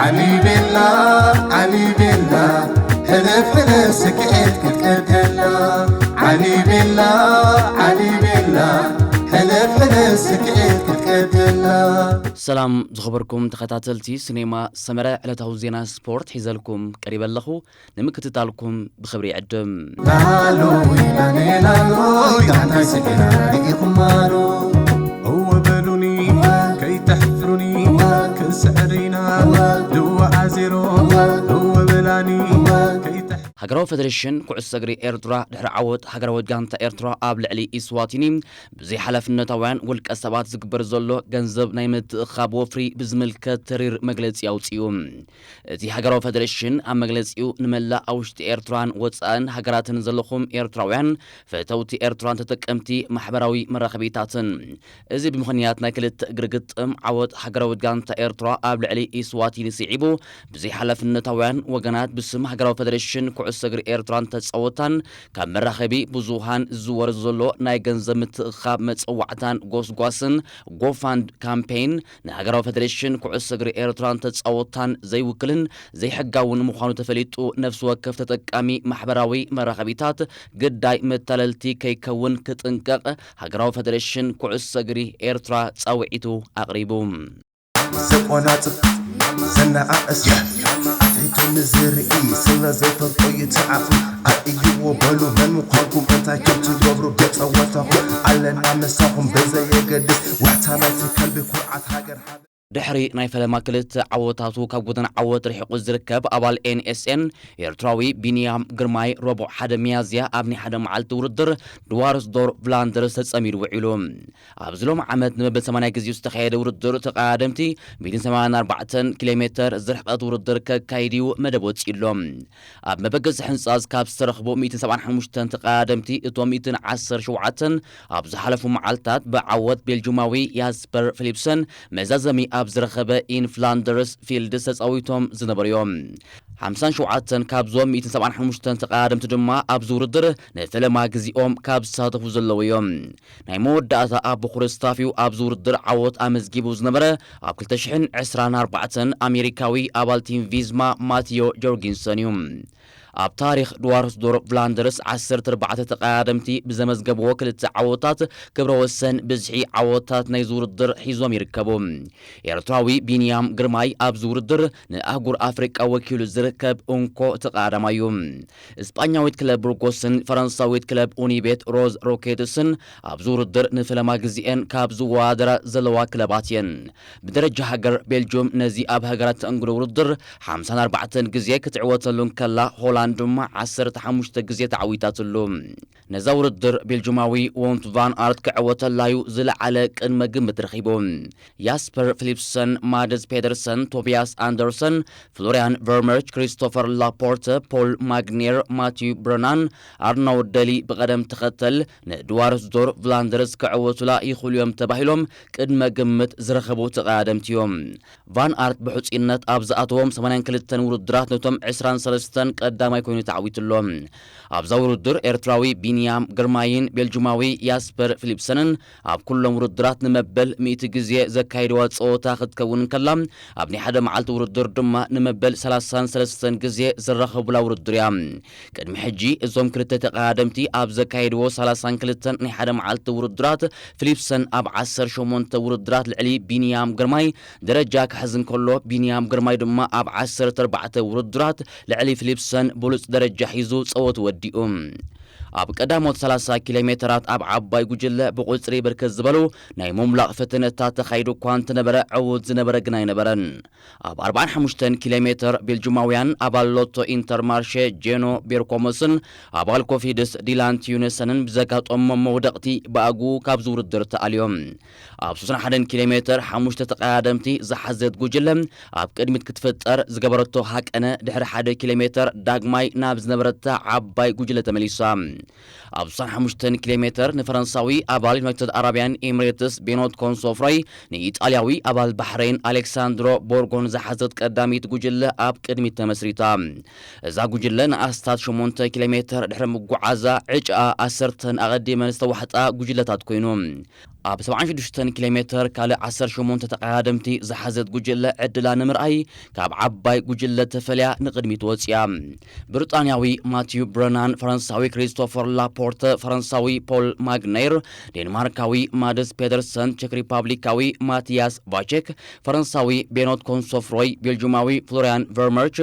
ዓሊ ቤላ፣ ዓሊ ቤላ፣ ሕልፍ ሕልፍ ስክኤት ክትቀደላ። ዓሊ ቤላ፣ ዓሊ ቤላ፣ ሕልፍ ሕልፍ ስክኤት ክትቀደላ። ሰላም ዝኸበርኩም ተኸታተልቲ ሲኔማ ሰመረ፣ ዕለታዊ ዜና ስፖርት ሒዘልኩም ቀሪበ ኣለኹ። ንምክትታልኩም ብኽብሪ ይዕድም። ላሎ ወይላኔ ላሎ፣ ጋንታይ ስዒራ ርኢኹም ኣሎ። እወ በሉኒ፣ ከይተሕፍሩኒ፣ ክንስዕር ኢና፣ ድወ ኣዜሮ፣ እወ በላኒ፣ ከይተሕ- ሃገራዊ ፌደሬሽን ኩዕሶ እግሪ ኤርትራ ድሕሪ ዓወት ሃገራዊት ጋንታ ኤርትራ ኣብ ልዕሊ ኢስዋቲኒ ብዘይ ሓላፍነታውያን ውልቀ ሰባት ዝግበር ዘሎ ገንዘብ ናይ ምትእኻብ ወፍሪ ብዝምልከት ተሪር መግለጺ ኣውጺኡ። እቲ ሃገራዊ ፌደሬሽን ኣብ መግለጺኡ፣ ንመላእ ኣብ ውሽጢ ኤርትራን ወጻእን ሃገራትን ዘለኹም ኤርትራውያን፣ ፈተውቲ ኤርትራን ተጠቀምቲ ማሕበራዊ መራኸቢታትን፣ እዚ ብምኽንያት ናይ ክልተ እግሪ ግጥም ዓወት ሃገራዊት ጋንታ ኤርትራ ኣብ ልዕሊ ኢስዋቲኒ ስዒቡ፣ ብዘይ ሓላፍነታውያን ወገናት ብስም ሃገራዊ ፌደሬሽን ኩዕሶ እግሪ ኤርትራን ተጻወትታን ካብ መራኸቢ ብዙሃን ዝዝወር ዘሎ ናይ ገንዘብ ምትእኻብ መጸዋዕታን ጎስጓስን፣ ጎፋንድ ካምፔይን፣ ንሃገራዊ ፌደሬሽን ኩዕሶ እግሪ ኤርትራን ተጻወትታን ዘይውክልን ዘይሕጋውን ምዃኑ ተፈሊጡ፣ ነፍሲ ወከፍ ተጠቃሚ ማሕበራዊ መራኸቢታት ግዳይ መታለልቲ ከይከውን ክጥንቀቕ ሃገራዊ ፌደሬሽን ኩዕሶ እግሪ ኤርትራ ጻውዒቱ ኣቕሪቡ። ዘቆናጽብ፣ ዘነኣእስ፣ ኣትሒቱ ንዝርኢ፣ ስለ ዘይፈልጦ ይትዓኹ። ኣርእይዎ በሉ መን ምዃንኩም፣ እንታይ ከም ትገብሩ፣ ብጸወታኹም ኣለና ምሳኹም፣ ብዘየገድስ ዋሕታ ናይቲ ከልቢ ኩርዓት ሃገር። ድሕሪ ናይ ፈለማ ክልተ ዓወታቱ ካብ ጎደና ዓወት ርሒቑ ዝርከብ ኣባል ኤን ኤስ ኤን ኤርትራዊ ቢንያም ግርማይ፣ ረቡዕ ሓደ ሚያዝያ ኣብ ናይ ሓደ መዓልቲ ውድድር ድዋርስዶር ቭላንደርስ ተጸሚዱ ውዒሉ። ኣብዚ ሎሚ ዓመት ንመበል ሰማንያ ግዜ ዝተኻየደ ውድድር፣ ተቐዳደምቲ ሚእትን ሰማንያን ኣርባዕተን ኪሎ ሜተር ዝርሕቀት ውድድር ከካይድ እዩ መደብ ወጺኡ ኣሎ። ኣብ መበገሲ ሕንጻ ካብ ዝተረኽቡ ሚእትን ሰብዓን ሓሙሽተን ተቐዳደምቲ፣ እቶም ሚእትን ዓሰርተ ሸውዓተን ኣብ ዝሓለፉ መዓልታት ብዓወት ቤልጁማዊ ያስፐር ፊሊፕሰን መዛዘሚ ኣብ ዝረኸበ ኢን ፍላንደርስ ፊልድስ ተጻዊቶም ዝነበሩ እዮም። ሓምሳን ሸውዓተን ካብዞም ሚእትን ሰብዓን ሓሙሽተን ተቐዳደምቲ ድማ ኣብዚ ውድድር ንፈለማ ግዜኦም ካብ ዝሳተፉ ዘለዉ እዮም። ናይ መወዳእታ ኣብ ብኹሪ ስታፍ እዩ ኣብዚ ውድድር ዓወት ኣመዝጊቡ ዝነበረ፣ ኣብ ክልተ ሽሕን ዕስራን ኣርባዕተን ኣሜሪካዊ ኣባል ቲም ቪዝማ ማቲዮ ጆርጊንሰን እዩ። ኣብ ታሪኽ ድዋርስዶር ቭላንደርስ ዓሰርተ ኣርባዕተ ተቐዳደምቲ ብዘመዝገብዎ ክልተ ዓወታት ክብረ ወሰን ብዝሒ ዓወታት ናይዚ ውድድር ሒዞም ይርከቡ። ኤርትራዊ ቢንያም ግርማይ ኣብዚ ውድድር ንኣህጉር ኣፍሪቃ ወኪሉ ዝርከብ እንኮ ተቐዳዳማይ እዩ። እስጳኛዊት ክለብ ቡርጎስን ፈረንሳዊት ክለብ ኡኒቤት ሮዝ ሮኬትስን ኣብዚ ውድድር ንፈለማ ግዜኤን ካብ ዝወዳደራ ዘለዋ ክለባት እየን። ብደረጃ ሃገር ቤልጅዩም ነዚ ኣብ ሃገራት ተእንግዶ ውድድር ሓምሳን ኣርባዕተን ግዜ ክትዕወተሉ እንከላ፣ ሆላንድ ድማ ዓሰርተ ሓሙሽተ ግዜ ተዓዊታትሉ። ነዛ ውድድር ቤልጅማዊ ዎንት ቫን ኣርት ክዕወተላዩ ዝለዓለ ቅድመ ግምት ረኺቡ። ያስፐር ፊሊፕሰን፣ ማድስ ፔደርሰን፣ ቶቢያስ ኣንደርሰን፣ ፍሎሪያን ቨርመርች፣ ክሪስቶፈር ላፖርተ፣ ፖል ማግኔር፣ ማቲዩ ብረናን፣ ኣርናውድ ደሊ ብቐደም ተኸተል ንድዋርስዶር ቭላንደርስ ክዕወቱላ ይኽእሉ እዮም ተባሂሎም ቅድመ ግምት ዝረኸቡ ተቐዳደምቲ እዮም። ቫን ኣርት ብሕጹይነት ኣብ ዝኣተዎም ሰማንያን ክልተን ውድድራት ነቶም ዕስራን ሰለስተን ቀዳማይ ኮይኑ ተዓዊቱ ኣሎ። ኣብዛ ውድድር ኤርትራዊ ቢንያም ግርማይን ቤልጁማዊ ያስፐር ፊሊፕሰንን ኣብ ኩሎም ውድድራት ንመበል ሚእቲ ግዜ ዘካየድዋ ጸወታ ክትከውን እንከላ፣ ኣብ ናይ ሓደ መዓልቲ ውድድር ድማ ንመበል ሰላሳን ሰለስተን ግዜ ዝራኸቡላ ውድድር እያ። ቅድሚ ሕጂ እዞም ክልተ ተቐዳደምቲ ኣብ ዘካየድዎ ሰላሳን ክልተን ናይ ሓደ መዓልቲ ውድድራት፣ ፊሊፕሰን ኣብ ዓሰርተ ሸሞንተ ውድድራት ልዕሊ ቢንያም ግርማይ ደረጃ ክሕዝ እንከሎ፣ ቢንያም ግርማይ ድማ ኣብ ዓሰርተ ኣርባዕተ ውድድራት ልዕሊ ፊሊፕሰን ብሉጽ ደረጃ ሒዙ ጸወቱ ወዲኡ። ኣብ ቀዳሞት ሰላሳ ኪሎ ሜተራት ኣብ ዓባይ ጉጅለ ብቁጽሪ ብርክት ዝበሉ ናይ ምምላቕ ፈተነታት ተኻይዱ እኳ እንተነበረ፣ ዕዉት ዝነበረ ግን ኣይነበረን። ኣብ ኣርባዓን ሓሙሽተን ኪሎ ሜተር ቤልጁማውያን ኣባል ሎቶ ኢንተርማርሼ ጄኖ ቤርኮሞስን ኣባል ኮፊድስ ዲላን ቲዩነሰንን ብዘጋጠሞም መውደቕቲ ብኣግኡ ካብዚ ውድድር ተኣልዮም። ኣብ ሱሳን ሓደን ኪሎ ሜተር ሓሙሽተ ተቐዳደምቲ ዝሓዘት ጉጅለ ኣብ ቅድሚት ክትፍጠር ዝገበረቶ ሃቀነ፣ ድሕሪ ሓደ ኪሎ ሜተር ዳግማይ ናብ ዝነበረታ ዓባይ ጉጅለ ተመሊሳ። ኣብ ሱሳን ሓሙሽተን ኪሎ ሜተር ንፈረንሳዊ ኣባል ዩናይትድ ኣረብያን ኤምሬትስ ቤኖት ኮንሶፍራይ ንኢጣልያዊ ኣባል ባሕረይን ኣሌክሳንድሮ ቦርጎን ዝሓዘት ቀዳሚት ጉጅለ ኣብ ቅድሚት ተመስሪታ። እዛ ጉጅለ ንኣስታት ሸሞንተ ኪሎ ሜተር ድሕሪ ምጉዓዛ፣ ዕጫኣ ዓሰርተን ኣቐዲመን ዝተዋሕጣ ጉጅለታት ኮይኑ። ኣብ ሰብዓን ሽዱሽተን ኪሎ ሜትር ካልእ ዓሰርተ ሸሞንተ ተቐዳደምቲ ዝሓዘት ጉጅለ ዕድላ ንምርኣይ ካብ ዓባይ ጉጅለ ተፈልያ ንቕድሚት ወጺኣ። ብሪጣንያዊ ማቲዩ ብረናን፣ ፈረንሳዊ ክሪስቶፈር ላፖርተ፣ ፈረንሳዊ ፖል ማግነይር፣ ዴንማርካዊ ማድስ ፔደርሰን፣ ቸክ ሪፓብሊካዊ ማቲያስ ቫቸክ፣ ፈረንሳዊ ቤኖት ኮንሶፍሮይ፣ ቤልጁማዊ ፍሎሪያን ቨርመርች፣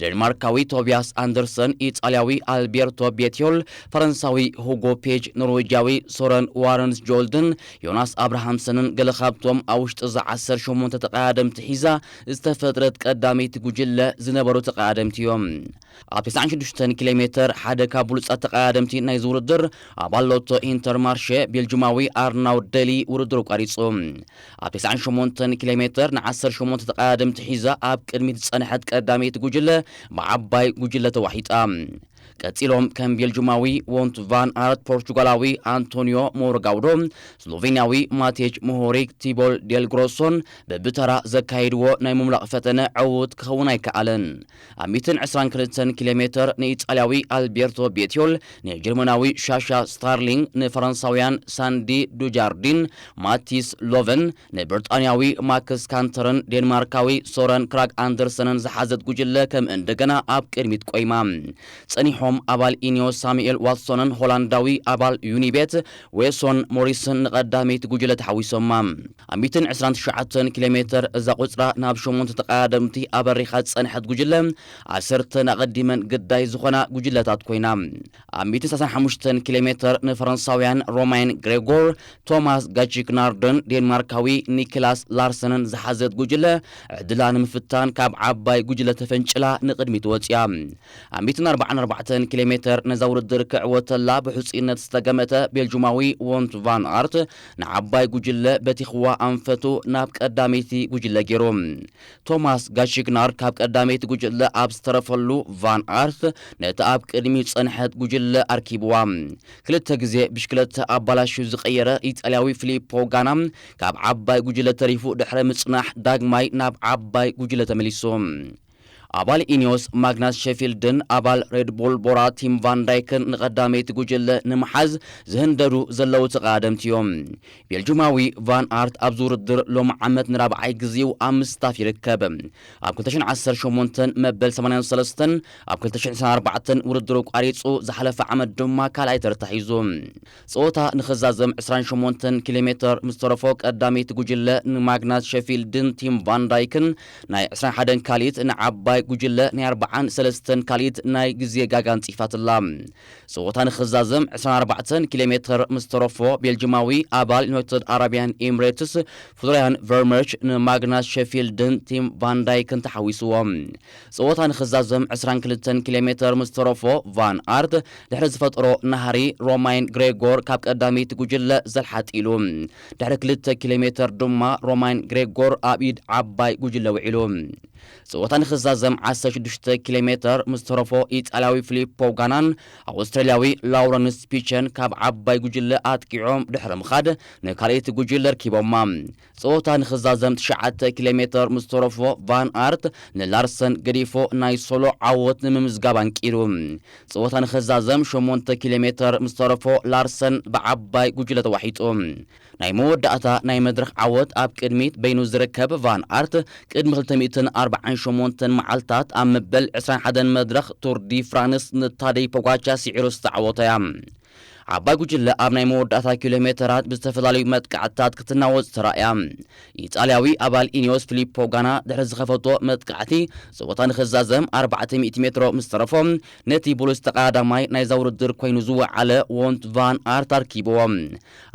ዴንማርካዊ ቶቢያስ ኣንደርሰን፣ ኢጣልያዊ ኣልቤርቶ ቤትዮል፣ ፈረንሳዊ ሁጎ ፔጅ፣ ኖርዌጃዊ ሶረን ዋረንስ ጆልድን ዮናስ ኣብርሃምሰንን ገለ ካብቶም ኣብ ውሽጢ እዛ ዓሰርተ ሸሞንተ ተቐዳደምቲ ሒዛ ዝተፈጥረት ቀዳመይቲ ጉጅለ ዝነበሩ ተቐዳደምቲ እዮም። ኣብ ተስዓን ሽዱሽተን ኪሎ ሜትር ሓደ ካብ ብሉጻት ተቐዳደምቲ ናይዚ ውድድር፣ ኣባል ሎቶ ኢንተርማርሸ ቤልጁማዊ ኣርናውድ ደሊ ውድድሩ ቋሪጹ። ኣብ ተስዓን ሸሞንተን ኪሎ ሜትር ንዓሰርተ ሸሞንተ ተቐዳደምቲ ሒዛ ኣብ ቅድሚት ዝጸንሐት ቀዳመይቲ ጉጅለ ብዓባይ ጉጅለ ተዋሒጣ። ቀጺሎም ከም ቤልጁማዊ ዎንት ቫን ኣርት፣ ፖርቹጋላዊ ኣንቶኒዮ ሞርጋውዶ፣ ስሎቬንያዊ ማቴጅ ሞሆሪክ፣ ቲቦል ዴልግሮሶን በብተራ ዘካየድዎ ናይ ምምላቕ ፈተነ ዕዉት ክኸውን ኣይከኣለን። ኣብ ሚእትን ዕስራን ክልተን ኪሎ ሜትር ንኢጣልያዊ ኣልቤርቶ ቤትዮል፣ ንጀርመናዊ ሻሻ ስታርሊንግ፣ ንፈረንሳውያን ሳንዲ ዱጃርዲን፣ ማቲስ ሎቨን፣ ንብሪጣንያዊ ማክስ ካንተርን ዴንማርካዊ ሶረን ክራግ ኣንደርሰንን ዝሓዘት ጉጅለ ከም እንደገና ኣብ ቅድሚት ቆይማ። ጸኒሖም ኣባል ኢኒዮስ ሳሙኤል ዋትሶንን ሆላንዳዊ ኣባል ዩኒቤት ዌሶን ሞሪስን ንቐዳመይቲ ጉጅለ ተሓዊሶማ። ኣብ ሚእትን ዕስራን ትሽዓተን ኪሎ ሜትር እዛ ቁጽራ ናብ ሸሞንተ ተቐዳደምቲ ኣበሪኻ ዝጸንሐት ጉጅለ፣ ዓሰርተን ኣቐዲመን ግዳይ ዝኾና ጉጅለታት ኮይና። ኣብ ሚእትን ሰላሳን ሓሙሽተን ኪሎ ሜትር ንፈረንሳውያን ሮማይን ግሬጎር፣ ቶማስ ጋቺክናርድን ዴንማርካዊ ኒክላስ ላርሰንን ዝሓዘት ጉጅለ፣ ዕድላ ንምፍታን ካብ ዓባይ ጉጅለ ተፈንጭላ ንቕድሚት ወጺኣ። ኣብ ሚእትን ኣርባዓን ኣርባዕተን ኪሎ ሜትር ነዛ ውድድር ክዕወተላ ብሕጹይነት ዝተገመተ ቤልጁማዊ ዎንት ቫን ኣርት፣ ንዓባይ ጉጅለ በቲኽዋ ኣንፈቱ ናብ ቀዳመይቲ ጉጅለ ገይሩ። ቶማስ ጋቺግናር ካብ ቀዳመይቲ ጉጅለ ኣብ ዝተረፈሉ፣ ቫን ኣርት ነቲ ኣብ ቅድሚት ዝጸንሐት ጉጅለ ኣርኪብዋ። ክልተ ግዜ ብሽክለታ ኣባላሽዩ ዝቐየረ ኢጣልያዊ ፊሊፖ ጋና፣ ካብ ዓባይ ጉጅለ ተሪፉ ድሕሪ ምጽናሕ፣ ዳግማይ ናብ ዓባይ ጉጅለ ተመሊሱ። ኣባል ኢኒዮስ ማግናስ ሸፊልድን ኣባል ሬድቡል ቦራ ቲም ቫን ዳይክን ንቐዳመይቲ ጉጅለ ንምሓዝ ዝህንደዱ ዘለዉ ተቐዳደምቲ እዮም። ቤልጁማዊ ቫን ኣርት ኣብዚ ውድድር ሎሚ ዓመት ንራብዓይ ግዜኡ ኣብ ምስታፍ ይርከብ። ኣብ ክልተ ሽሕን ዓሰርተ ሸሞንተን መበል ሰማንያን ሰለስተን፣ ኣብ ክልተ ሽሕን ዕስራን ኣርባዕተን ውድድሩ ቋሪጹ፣ ዝሓለፈ ዓመት ድማ ካልኣይ ተርታ ሒዙ። ጸወታ ንኽዛዘም ዕስራን ሸሞንተን ኪሎ ሜትር ምስ ተረፎ፣ ቀዳመይቲ ጉጅለ ንማግናስ ሸፊልድን ቲም ቫን ዳይክን ናይ ዕስራን ሓደን ካልኢት፣ ንዓባይ ጉጅለ ናይ ኣርባዓን ሰለስተን ካልኢት ናይ ግዜ ጋጋ ኣንጺፋትላ። ጸወታ ንኽዛዘም ዕስራን ኣርባዕተን ኪሎ ሜትር ምስ ተረፎ፣ ቤልጅማዊ ኣባል ዩናይትድ ኣረብያን ኤምሬትስ ፍሎሪያን ቨርመርች ንማግናስ ሸፊልድን ቲም ቫን ዳይክን ተሓዊስዎም። ጸወታ ንኽዛዘም ዕስራን ክልተን ኪሎ ሜትር ምስ ተረፎ፣ ቫን ኣርት ድሕሪ ዝፈጠሮ ናህሪ፣ ሮማይን ግሬጎር ካብ ቀዳመይቲ ጉጅለ ዘልሓጥ ኢሉ። ድሕሪ ክልተ ኪሎ ሜትር ድማ ሮማይን ግሬጎር ኣብ ኢድ ዓባይ ጉጅለ ውዒሉ። ጸወታ ንኽዛዘም ዓሰርተ ሽዱሽተ ኪሎ ሜትር ምስ ተረፎ፣ ኢጣልያዊ ፊሊፖ ጋናን ኣውስትራልያዊ ላውረንስ ፒቸን ካብ ዓባይ ጉጅለ ኣጥቂዖም ድሕሪ ምኻድ፣ ንካልኣይቲ ጉጅለ ኣርኪቦማ። ጸወታ ንኽዛዘም ትሽዓተ ኪሎ ሜትር ምስ ተረፎ፣ ቫን ኣርት ንላርሰን ገዲፎ ናይ ሶሎ ዓወት ንምምዝጋብ ኣንቂሩ። ጸወታ ንኽዛዘም ሸሞንተ ኪሎ ሜትር ምስ ተረፎ፣ ላርሰን ብዓባይ ጉጅለ ተዋሒጡ። ናይ መወዳእታ ናይ መድረኽ ዓወት ኣብ ቅድሚት በይኑ ዝርከብ ቫን ኣርት፣ ቅድሚ ክልተ ሚእትን ኣርባዓን ሸሞንተን መዓልታት ኣብ መበል ዕስራን ሓደን መድረኽ ቱር ዲ ፍራንስ ንታደይ ፖጋቻ ስዒሩ ዝተዓወተ እያ። ዓባይ ጉጅለ ኣብ ናይ መወዳእታ ኪሎ ሜተራት ብዝተፈላለዩ መጥቃዕትታት ክትናወጽ ተራእያ። ኢጣልያዊ ኣባል ኢኒዮስ ፊሊፖ ጋና ድሕሪ ዝኸፈቶ መጥቃዕቲ፣ ጸወታ ንኽዛዘም ኣርባዕተ ሚእቲ ሜትሮ ምስ ተረፎ፣ ነቲ ብሉጽ ተቐዳዳማይ ናይዛ ውድድር ኮይኑ ዝወዓለ ዎንት ቫን ኣርት ኣርኪብዎ።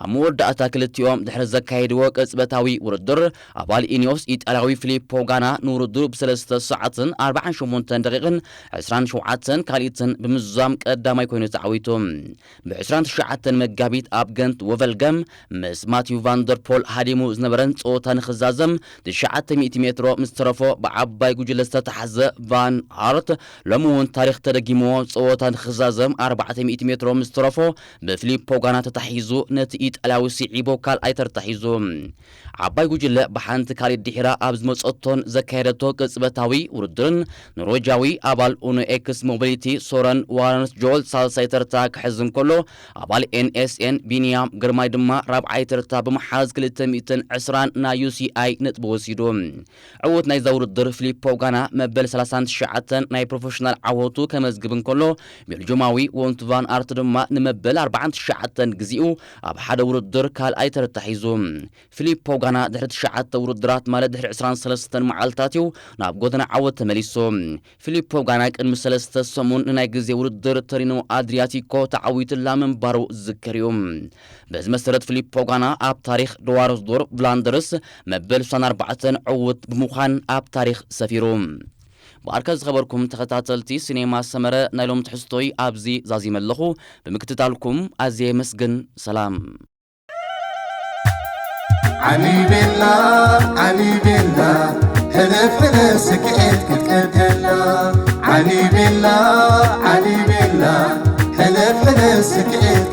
ኣብ መወዳእታ ክልቲኦም ድሕሪ ዘካየድዎ ቅጽበታዊ ውድድር፣ ኣባል ኢኒዮስ ኢጣልያዊ ፊሊፖ ጋና ንውድድሩ ብሰለስተ ሰዓትን ኣርባዓን ሸሞንተን ደቂቕን ዕስራን ሸውዓተን ካልኢትን ብምዝዛም ቀዳማይ ኮይኑ ተዓዊቱ። ብዕስራን ትሽዓተን መጋቢት ኣብ ገንት ወቨልገም ምስ ማቲው ቫንደርፖል ሃዲሙ ዝነበረን ጸወታ ንኽዛዘም ትሽዓተ ሚእቲ ሜትሮ ምስ ተረፎ ብዓባይ ጉጅለ ዝተታሕዘ ቫን ኣርት፣ ሎሚ እውን ታሪኽ ተደጊምዎ፣ ጸወታ ንኽዛዘም ኣርባዕተ ሚእቲ ሜትሮ ምስ ተረፎ ብፊሊፖ ጋና ተታሒዙ ነቲ ኢጣልያዊ ስዒቡ ካልኣይ ተርታ ሒዙ። ዓባይ ጉጅለ ብሓንቲ ካልኢት ድሒራ ኣብ ዝመጸቶን ዘካየደቶ ቅጽበታዊ ውድድርን፣ ኖርዌጃዊ ኣባል ኡኖ ኤክስ ሞቢሊቲ ሶረን ዋረንስ ጆል ሳልሳይ ተርታ ክሕዝ እንከሎ፣ ኣባል ኤንኤስኤን ቢንያም ግርማይ ድማ ራብዓይ ተርታ ብምሓዝ ክልተ ሚእትን ዕስራን ናይ ዩሲኣይ ነጥቢ ወሲዱ። ዕውት ናይዛ ውድድር ፊሊፖ ጋና መበል ሰላሳን ትሽዓተን ናይ ፕሮፌሽናል ዓወቱ ከመዝግብ እንከሎ፣ ቤልጁማዊ ወንቱ ቫን ኣርት ድማ ንመበል ኣርባዓን ትሽዓተን ግዜኡ ኣብ ሓደ ውድድር ካልኣይ ተርታ ሒዙ። ፊሊፖ ጋና ድሕሪ ትሽዓተ ውድድራት ማለት ድሕሪ ዕስራን ሰለስተን መዓልታት እዩ ናብ ጎደና ዓወት ተመሊሱ። ፊሊፖ ጋና ቅድሚ ሰለስተ ሰሙን ንናይ ግዜ ውድድር ተሪኖ ኣድሪያቲኮ ተዓዊትላ ምንባሩ ዝዝከር እዩ። በዚ መሰረት ፊሊፖ ጋና ኣብ ታሪኽ ድዋርስዶር ብላንደርስ መበል ስሳን ኣርባዕተን ዕውት ብምዃን ኣብ ታሪኽ ሰፊሩ። ብኣርከ ዝኸበርኩም ተኸታተልቲ ሲኔማ ሰመረ ናይ ሎም ትሕዝቶይ ኣብዚ ዛዚመ ኣለኹ። ብምክትታልኩም ኣዝየ የመስግን። ሰላም። ዓሊቤላ ዓሊቤላ ሕለፍ ሕለፍ ስክኤት ክትቀደላ ዓሊቤላ ዓሊቤላ ሕለፍ ሕለፍ ስክኤት